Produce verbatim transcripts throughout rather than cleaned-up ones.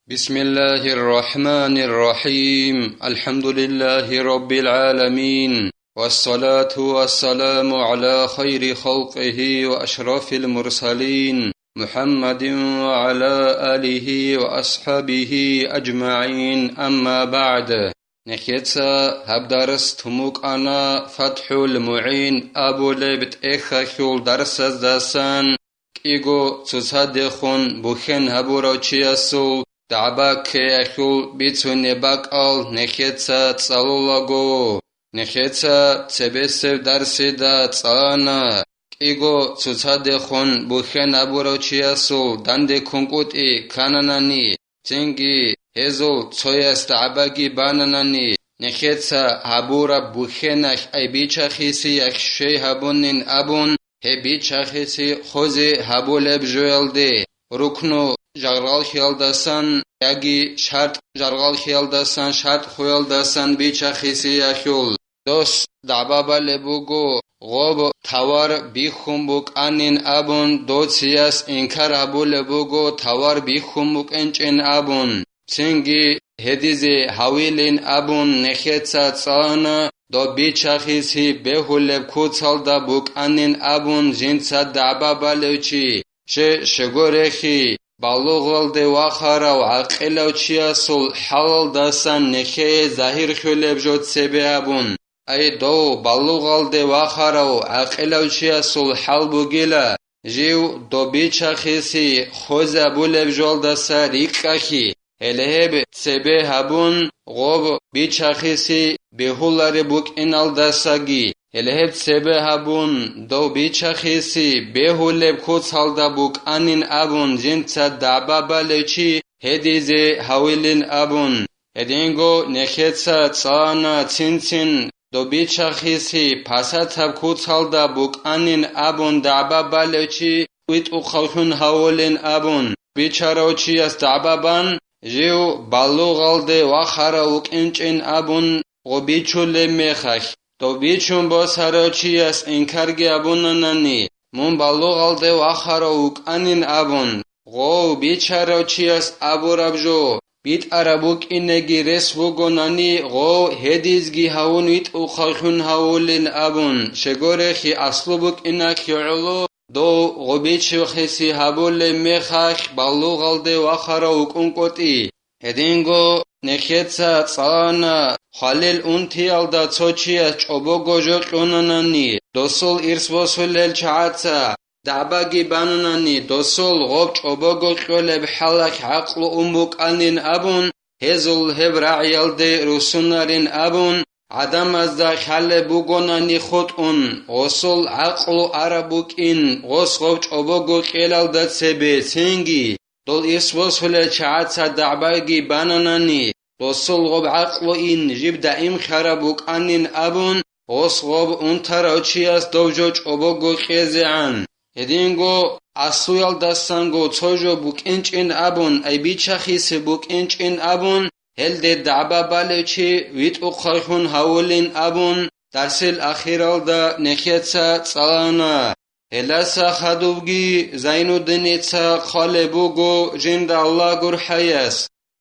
بسم الله الرحمن الرحيم. الحمد لله رب العالمين. والصلاة والسلام على خير خلقه وأشرف المرسلين محمد وعلى آله وأصحابه أجمعين. أما بعد. Нехеца гьаб дарс тумукъана ФатхӀул МугӀин абулеб тӀехьалъул дарсаздасан. КӀиго цоцадехун бухьен гьабурав чиясул дагӀба ккеялъул бицунеб бакӀал нехеца цӀалулаго. Нехеца цебесеб дарсида цӀалана, кӀиго цоцадехун бухьен гьабурав чиясул данде ккункӀутӀи ккананани, цинги гьезул цояс дагӀбаги бананани, нехеца гьабураб бухьеналъ ай бичахиси яхь щвей гьабунин абун, гьеб бичахиси хозе гьабулеб жоялде, рукну жаргалхиялдасан яги шартӀ жаргалхиялдасан, шартӀ хуялдасан бичахиси яхьул. Дос дагӀба балеб буго, гъоб тавар бихьун букӀанин абун, доцияс инкар гьабулеб буго, тавар бихьун букӀинчӀин абун, цинги гьедизе гьавилин абун нехеца цӀана, доб бичахиси бегьулеб куцалда букӀанин абун жинца дагӀба балев чи, Ще-, щегорехи, балугъалде вахарав гӀакъилав чиясул хӀалалдасан нехее загьирлъулеб жо цебе гьабун. Ай дов балугъалде вахарав гӀакъилав чиясул хӀал бугила, жив доб бичахиси хозабулеб жолдаса рикӀкӀахьи, гьеле гьеб цебе гьабун, гъоб бичахиси бегьулареб букӀиналдасаги, гьеле гьеб цебе гьабун, дов бичахиси бегьулеб куцалда букӀанин абун жинца дагӀба балев чи гьедизе гьавилин абун. Гьединго нехеца цӀана цин-цин доб бичахиси пасатаб куцалда букӀанин абун дагӀба балев чи витӀухъавлъун гьавулин абун, бичарав чияс дагӀба бан, жив балугъалде вахарав вукӀинчӀин абун гъо бичулеб мехалъ, дов бичун босарав чияс инкарги абунанани, мун балугъалде вахарав вукӀанин абун, гъов бичарав чияс абураб жо битӀараб букӀинеги рес бугонани, гъов гьедизги гьавун витӀухъавлъун гьавулин абун, щегорехи аслу букӀиналъе гӀоло дов гъобичевхъеси гьабулеб мехалъ балугъалде вахарав вукӀун къотӀи. Гьединго нехеца цӀалана хвалил унтиялда цо чияс чӀобого жо кьунанани, досул ирс босулел чагӀаца дагӀбаги бананани, досул гъоб чӀобого кьолеб хӀалалъ гӀакълу ун букӀанин абун, гьезул гьеб рагӀиялде руссунарин абун, гӀадамазда хъалеб бугонани хутӀун, гъосул гӀакълу араб букӀин, гъос гъоб чӀобого кьелалда цебе цинги, дол ирс босулел чагӀаца дагӀбаги бананани, досул гъоб гӀакълу ин жиб даимлъараб букӀанин абун, гъос гъоб унтарав чияс дов жо чӀобого кьезегӀан. Гьединго аслуялдасанго цо жо букӀинчӀин абун, ай бичахиси букӀинчӀин абун, гьелде дагӀба балев чи витӀухъавлъун гьавулин абун, дарсил ахиралда нехеца цӀалана. Гьелдаса хадубги Зайнуддиница хъвалеб буго жинда Аллагь гурхӀаяс: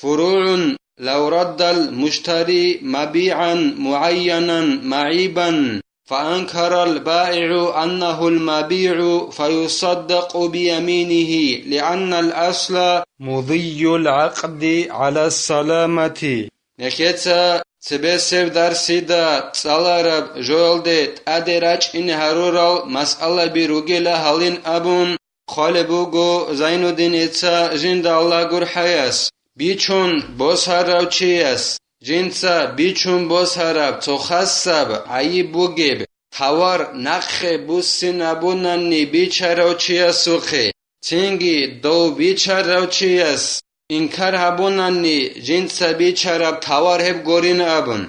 فروع: لو رد المشتري مبيعا معينا معيبا فأنكر البائع أنه المبيع فيصدق بيمينه، لأن الأصل مضي العقد على السلامة. Нехеца цебесеб дарсида цӀалараб жоялде тӀаде рачӀине гьарурал масъалаби ругела гьалин абун, хъвалеб буго Зайнуддиница жинда Аллагь гурхӀаяс: бичун босарав чияс жинца бичун босараб цо хасаб гӀайиб бугеб тавар нахъе буссинабунани бичарав чиясухъе, цинги дов бичарав чияс инкар гьабунани жинца бичараб тавар гьеб гурин абун.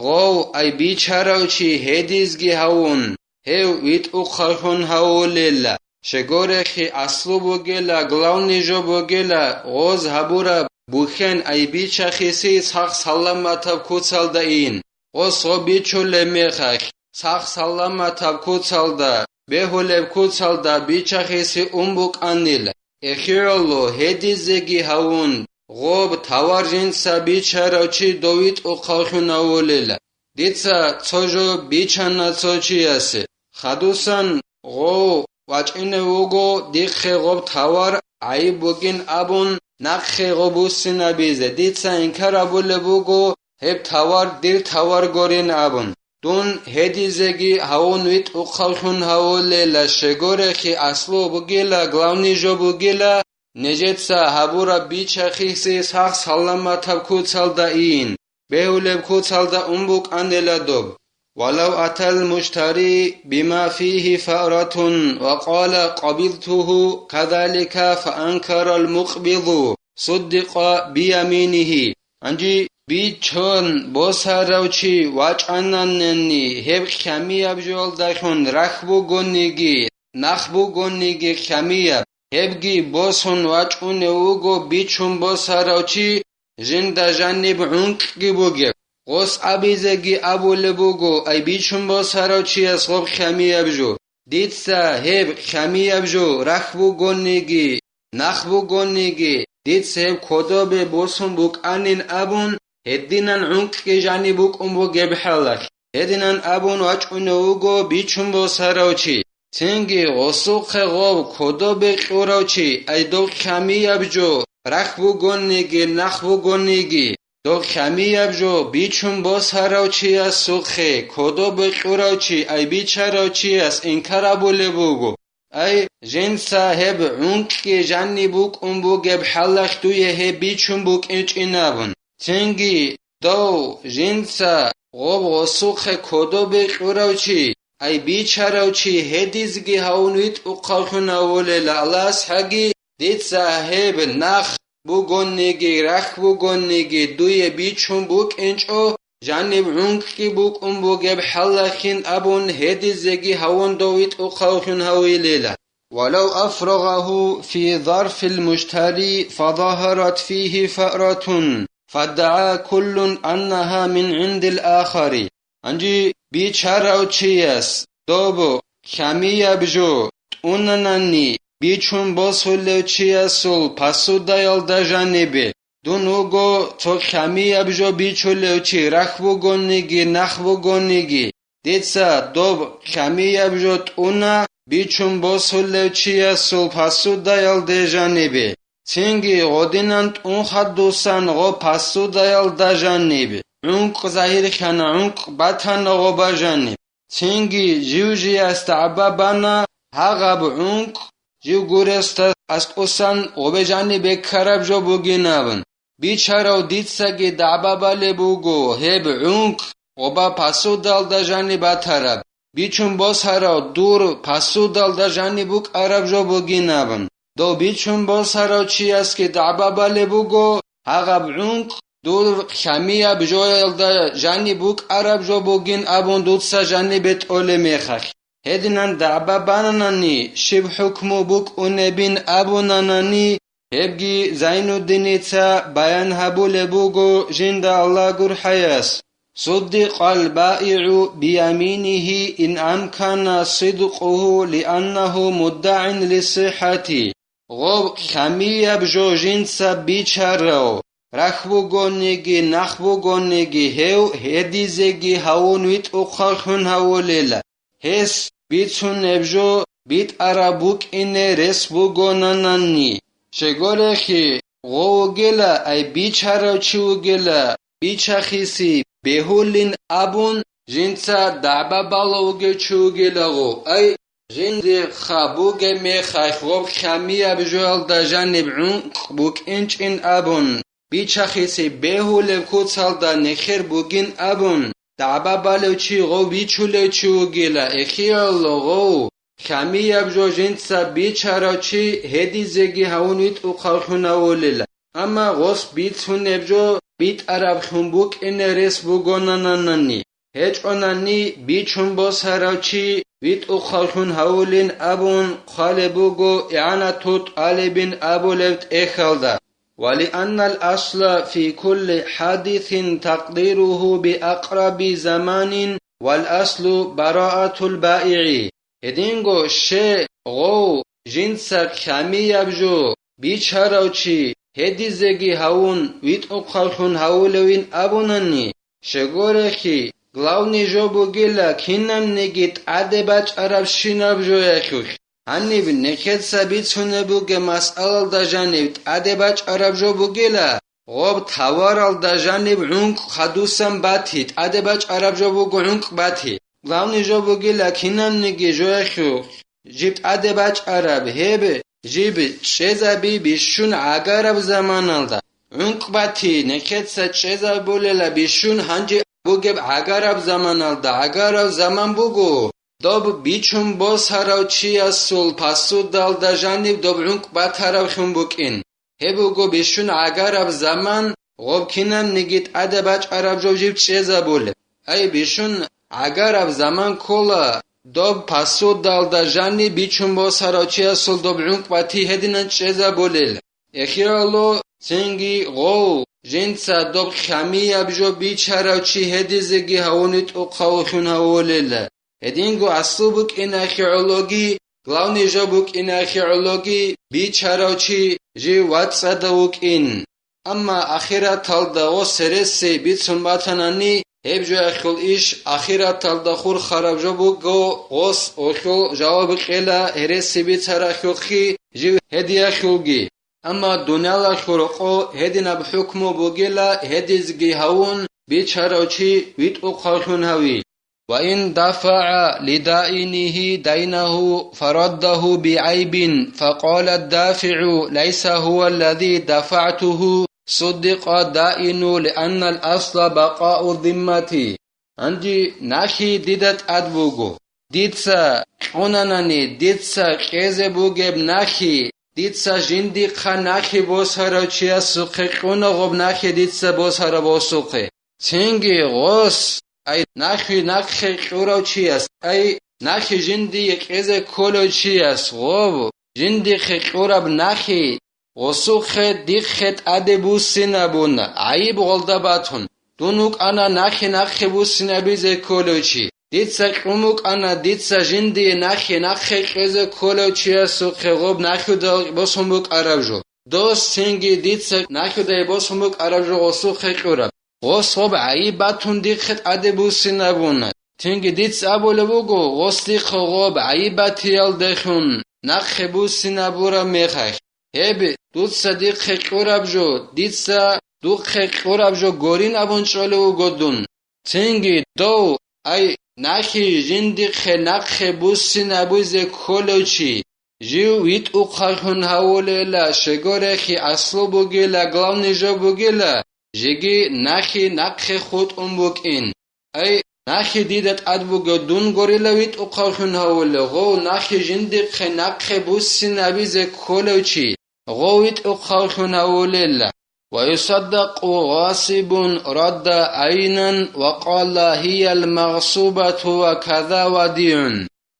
Гъов ай бичарав чи гьедизги гьавун, гьев витӀухъавлъун гьавулел, щегорехи аслу бугела, главный жо бугела, гъоз гьабураб бухьен ай бичахиси сах-саламатаб куцалда ин, гъос гъо бичулеб мехалъ, сах-саламатаб куцалда, бегьулеб куцалда бичахиси ун букӀанил, эхиоло гьедизеги гьавун, гъоб тавар жинца бичарав чи дов витӀухъавлъун гьавулела. Дица цо жо бичана цо чиясе. Хадусан гъов вачӀунев вуго дихъе гъоб тавар гӀайиб букӀин абун, нахъе гъоб буссинабизе. Дица инкар абулеб буго, гьеб тавар дир тавар горин абун. Дун гьедизеги гьавун витӀухъавлъун гьавулела, щегорехъи аслу бугила, главный жо бугила, нижеца гьабураб бичахиси сах-саламатаб куцалда ийин, бегьулеб куцалда ун букӀанила доб. ولو أتى المشتري بما فيه فأرة وقال قبضته كذلك فأنكر المقبض صدق بيمينه. Гьанже бичун босарав чи вачӀананани, гьеб хъямияб жоялдалъун рахь бугониги, нах бугониги хъямияб, гьебги босун вачӀунев вуго бичун босарав чи, жинда жаниб гӀункӀкӀги бугеб. Гъос абизеги абулеб буго, ай бичун босарав чияс гъоб хъямияб жо. Дица гьеб хъямияб жо рахь бугониги, нах бугониги, дица гьеб кодобе босун букӀанин абун, гьединан гӀункӀкӀи жаниб букӀун бугеб хӀалалъ, гьединан абун вачӀунев вуго бичун босарав чи. Цинги гъосухъе гъов кодобе кьурав чи, ай дов хъямияб жо рахь бугониги, нах бугониги, дов хъямияб жо бичун босарав чиясухъе кодобе кьурав чи, ай бичарав чияс инкар абулеб буго. Ай, жинца гьеб гӀункӀкӀи жаниб букӀун бугеб хӀалалъ дуе гьеб бичун букӀинчӀин абун. Цинги дов жинца гъоб гъосухъе кодобе кьурав чи, ай бичарав чи гьедизги гьавун витӀухъавлъун гьавулела, Аллагьас гьаги, дица гьеб нах бугониги, рахь бугониги дуе бичун букӀинчӀо, жаниб гӀункӀкӀи букӀун бугеб хӀалалъин абун гьедизеги гьавун дов витӀухъавлъун гьавилела. ولو أفرغه في ظرف المشتري فظهرت فيه فأرة فادعى كل أنها من عند الآخر. Гьанже бичарав чияс доб хъямияб жо тӀунанани, бичун босулев чиясул посудаялда жанибе, дун вуго цо хъямияб жо бичулев чи, рахь бугониги, нах бугониги, дица доб хъямияб жо тӀуна бичун босулев чиясул посудаялде жанибе. Цинги гъодинан тӀун хадусан гъо посудаялда жаниб гӀункъ загьирлъана, гӀункъ батана гъоба жаниб. Цинги жив-жиясда гӀаба бана гьагъаб гӀункъ, жив гуресда аскӀосан гъобе жаниб беккараб жо бугин абун. Бичарав дицаги дагӀба балеб буго гьеб гӀункъ гъоба посудалда жаниб батараб, бичун босарав дур посудалда жаниб букӀараб жо бугин абун. Дов бичун босарав чиясги дагӀба балеб буго гьагъаб гӀункъ дур хъямияб жоялда жаниб букӀараб жо бугин абун дуца жанибе тӀолеб мехалъ. Гьединан дагӀба бананани, щиб хӀукму букӀунебин абунанани, гьебги Зайнуддиница баян гьабулеб буго жинда Аллагь гурхӀаяс: صدق البائع بيمينه إن أمكن صدقه لأنه مدع للصحة. Гъоб хъямияб жо жинца бичарав, рахь бугониги, нах бугониги, гьев гьедизеги гьавун витӀухъаллъун гьавулела. Гьес бицунеб жо битӀараб букӀине рес бугонанани, щегорехъи гъов вугела, ай бичарав чи вугела, бичахиси бегьулин абун, жинца дагӀба балев вугев чи вугелаго, ай, жиндихъа бугеб мехалъ гъоб хъямияб жоялда жаниб гӀункъ букӀинчӀин абун, бичахиси бегьулеб куцалда нехер бугин абун, дагӀба балев чи гъов бичулев чи вугела, эхиялъ гъов хъямияб жо жинца бичарав чи гьедизеги гьавун витӀухъавлъун гьавулела. Амма гъос бицунеб жо битӀараблъун букӀине рес бугонананани, гьечӀонани бичун босарав чи витӀухъавлъун гьавулин абун хъвалеб буго ИгӀанату ТӀалибин абулеб тӀехьалда. ولأن الأصل في كل حادث تقديره بأقرب زمان والأصل براءة البائع. Гьединго щай гъов жинца хъямияб жо бичарав чи гьедизеги гьавун витӀухъавлъун гьавулевин абунани, щегорехи, главный жо бугила кинабниги тӀаде бачӀарабщинаб жояхъулъ. Гьаниб нехеца бицунеб бугеб масъалалда жаниб тӀаде бачӀараб жо бугила, гъоб таваралда жаниб гӀункӀ хадусан бати, тӀаде бачӀараб жо буго гӀункӀ бати. Главный жо бугила кинабниги жояхъулъ жиб тӀаде бачӀараб, гьеб жиб чӀезаби бищун гӀагараб заманалда. ГӀункӀ бати, нехеца чӀезабулела бищун гьанже бугеб гӀагараб заманалда. ГӀагараб заман буго, доб бичун босарав чиясул посудалда жаниб доб гӀункӀ батаравлъун букӀин. Гьеб буго бищун гӀагараб заман, гъоб кинабниги тӀаде бачӀараб жо жиб чӀезабулеб. Ай, бищун гӀагараб заман ккола, доб посудалда жаниб бичун босарав чиясул доб гӀункӀ бати гьединан чӀезабулел. Эхиялъо цинги гъов, жинца доб хьамияб жо бичарав чи гьедизеги гьавун витӀухъавлъун гьавулел. Гьединго аслу букӀин ахи гӀологи, главный жо букӀин ахи гӀологи бичарав чи жив вацӀцӀадав вукӀин. Амма ахираталда гъос гьереси бицун батанани, гьеб жояхъул иш ахираталда хурхараб жо буго, гъос гьелъул жаваб кьела гьереси бицарахъухъги жив гьедиялъулги. Амма дуниялалъул рокъо гьединаб хӀукму бугила гьедизги гьавун бичарав чи витӀухъавлъун гьави. وإن دفع لدائنه دينه فرده بعيب فقال الدافع: ليس هو الذي دفعته، صدق الدائن لأن الأصل بقاء الذمة. Гьанже нахи дида тӀад буго. Дица кьунанани, дица кьезе бугеб нахи, дица жиндихъа нахи босарав чиясухъе кьуна гъоб нахи дица босарав гъосухъе. Цинги гъос, ай, нахи нахъе кьурав чияс, ай, нахи жиндие кьезе кколев чияс гъов, жиндихъе кьураб нахи гъосухъе дихъе тӀаде буссинабуна, гӀайиб гъолда батун. Дун вукӀана нахи нахъе буссинабизе кколев чи. Дица кьун вукӀана, дица жиндие нахи нахъе кьезе кколев чиясухъе гъоб нахида босун букӀараб жо. Дос цинги дица нахида босун букӀараб жо гъосухъе кьураб. Гъос гъоб гӀайиб батун дихъе тӀаде буссинабуна. Цинги дица абулеб буго, гъос дихъе гъоб гӀайиб батиялдехун нахъе буссинабураб мехалъ. Гьеб, дуца дихъе кьураб жо, дица духъе кьураб жо горин абун чӀолев вуго дун. Цинги дов, ай, нахи жиндихъе нахъе буссинабизе кколев чи, жив витӀухъавлъун гьавулела, щегорехи аслу бугила, главный жо бугила, жеги нахи нахъе хутӀун букӀин. Ай, нахи дида тӀад буго, дун горила витӀухъавлъун гьавулев, гъов нахи жиндихъе нахъе буссинабизе кколев чи, гъов витӀухъавлъун гьавулела. ويصدق غاصب رد عينا وقال: هي المغصوبة وكذا وديع.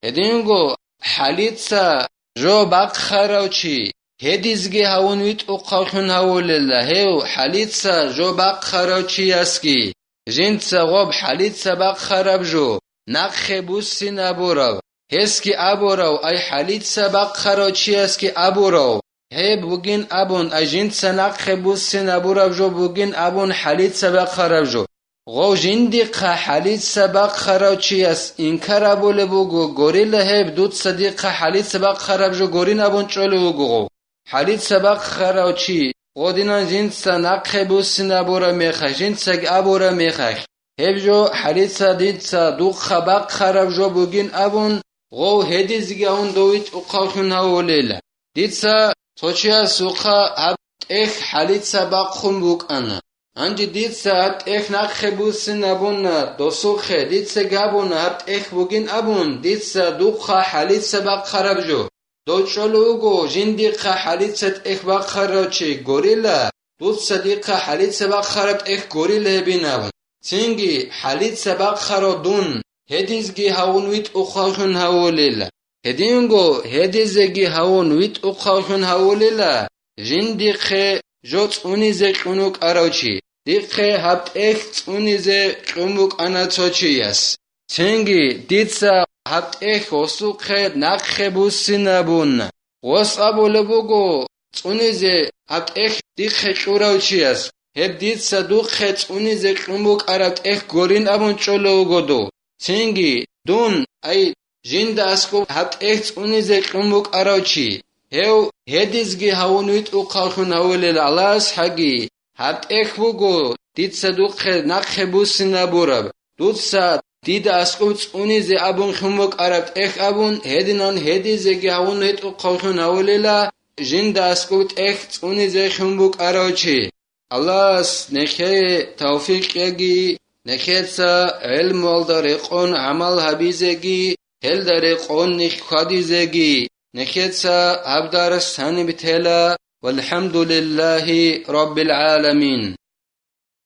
Гьединго хӀалица жо бахъарав чи гьедизги гьавун витӀухъавлъун гьавулела, гьев хӀалица жо бахъарав чиясги, жинца гъоб хӀалица бахъараб жо нахъе буссинабурав, гьесги абурав, ай хӀалица бахъарав чиясги абурав, гьеб бугин абун, ай жинца нахъе буссинабураб жо бугин абун хӀалица бахъараб жо. Гъов жиндихъа хӀалица бахъарав чияс инкар абулеб буго, горила гьеб, дуца дихъа хӀалица бахъараб жо горин абун чӀолев вуго гъов. ХӀалица бахъарав чи, гъодинан жинца нахъе буссинабураб мехалъ, жинцаги абураб мехалъ, гьеб жо хӀалица дица духъа бахъараб жо бугин абун, гъов гьедизги гьавун дов витӀухъавлъун гьавулела. Дица цо чиясухъа гьаб тӀехь хӀалица бахъун букӀана. Гьанже дица гьаб тӀехь нахъе буссинабуна досухъе, дица гьабуна гьаб тӀехь бугин абун, дица духъа хӀалица бахъараб жо. Дов чӀолев вуго, жиндихъа хӀалица тӀехь бахъарав чи горила, дуца дихъа хӀалица бахъараб тӀехь горила гьебин абун. Цинги хӀалица бахъарав дун, гьедизги гьавун витӀухъавлъун гьавулела. Гьединго гьедизеги гьавун витӀухъавлъун гьавулела, жиндихъе жо цӀунизе кьун вукӀарав чи, дихъе гьаб тӀехь цӀунизе кьун букӀана цо чияс. Цинги дица гьаб тӀехь гъосухъе нахъе буссинабуна. Гъос абулеб буго, цӀунизе гьаб тӀехь дихъе кьурав чияс, гьеб дица духъе цӀунизе кьун букӀараб тӀехь гурин абун чӀолев вуго дов. Цинги дун, ай, жинда аскӀоб гьаб тӀехь цӀунизе кьун букӀарав чи, гьев гьедизги гьавун витӀухъавлъун гьавулел Аллагьас гьаги, гьаб тӀехь буго дица духъе нахъе буссинабураб, дуца дида аскӀоб цӀунизе абун хьун букӀараб тӀехь абун, гьединан гьедизеги гьавун витӀухъавлъун гьавулела, жинда аскӀоб тӀехь цӀунизе хьун букӀарав чи. Аллагьас нехее тавфикъ кьеги, нехеца гӀелмуялда рекъон гӀамал гьабизеги, гьелда рекъон нехь хьвадизеги, нехеца гьаб дарс гьаниб тела, валхӀамдулиллагьи раббил гӀаламин.